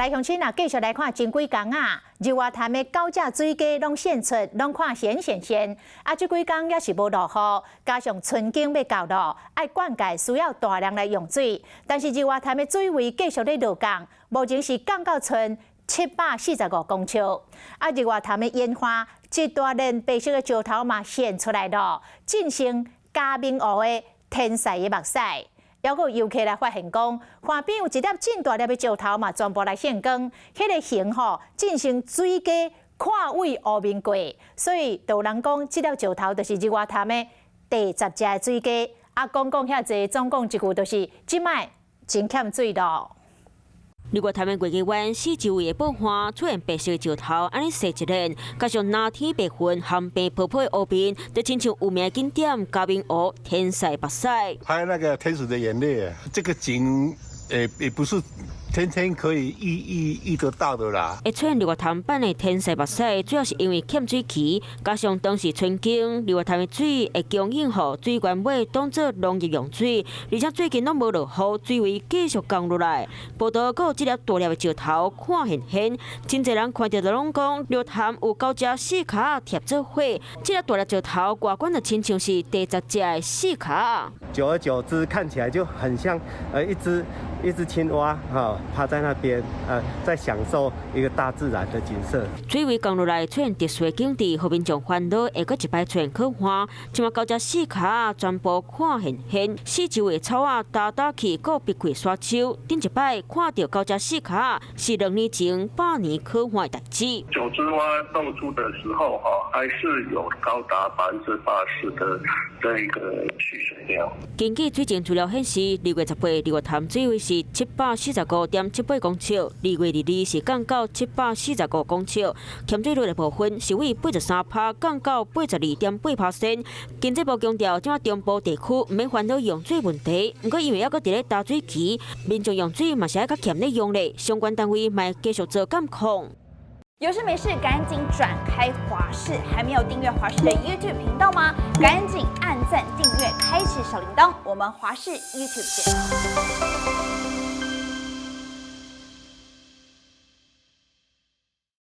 來鄉親啊，繼續來看前幾工啊，日月潭的九隻水雞攏現出，攏看現現現。啊，這幾工也是無落雨，加上春耕欲到囉，愛灌溉需要大量來用水，但是日月潭的水位繼續咧落降，目前是降到賰745公尺。啊，日月潭的煙花，這大連白色的石頭嘛現出來囉，進行嘉明湖的天使的目屎。猶閣有遊客來發現講，岸邊有一粒真大粒的石頭嘛，全部來現光，彼個形吼，進行水雞看位湖面過，所以就有人講，這粒石頭就是日月潭的第10隻的水雞。啊，講講遐濟，總共一句就是，這擺真欠水囉。日月潭的月雞灣四周圍的瀑岸出現白色的石頭，按呢踅一輪，加上藍天白雲和白泡泡的湖面，就親像有名景點嘉明湖天使目屎。拍那個天使的眼淚，這個景，也不是天天可以遇得到的啦。會出現日月潭版的天使目屎，主要是因為欠水期，加上當時春耕，日月潭的水會供應予水源尾當做農業用水，而且最近攏無落雨，水位繼續降落來。報道閣有這粒大粒的石頭看現現，真濟人看著就攏講，日月潭有九隻四跤仔貼做伙，這粒大粒石頭外觀就親像是第10隻的四跤仔。久而久之，看起來就很像一隻一隻青蛙，哈，趴在那邊，在享受一個大自然的景色。水位降落來出現特殊的景致，予民眾煩惱會閣一擺出現洘旱。這馬九隻四跤仔全部看現現，四周的草仔焦焦去，閣逼開沙丘。頂一擺看著九隻四跤仔，是2年前百年洘旱的代誌。九隻蛙露出的時候，哈，還是有高達80%的這一個蓄水量。根據水情資料顯示，2月18日月潭水位是745.78公尺，2月22是降到745公尺，欠水率的部分是為83趴降到82.8%。經濟部強調，這馬中部地區毋免煩惱用水問題，毋過因為猶閣佇咧乾水期，民眾用水嘛是愛較儉咧用咧，相關單位嘛會繼續做監控。有事沒事趕緊轉開華視，還沒有訂閱華視的 YouTube 頻道嗎？趕緊按讚、訂閱、開啟小鈴鐺，我們華視 YouTube 見。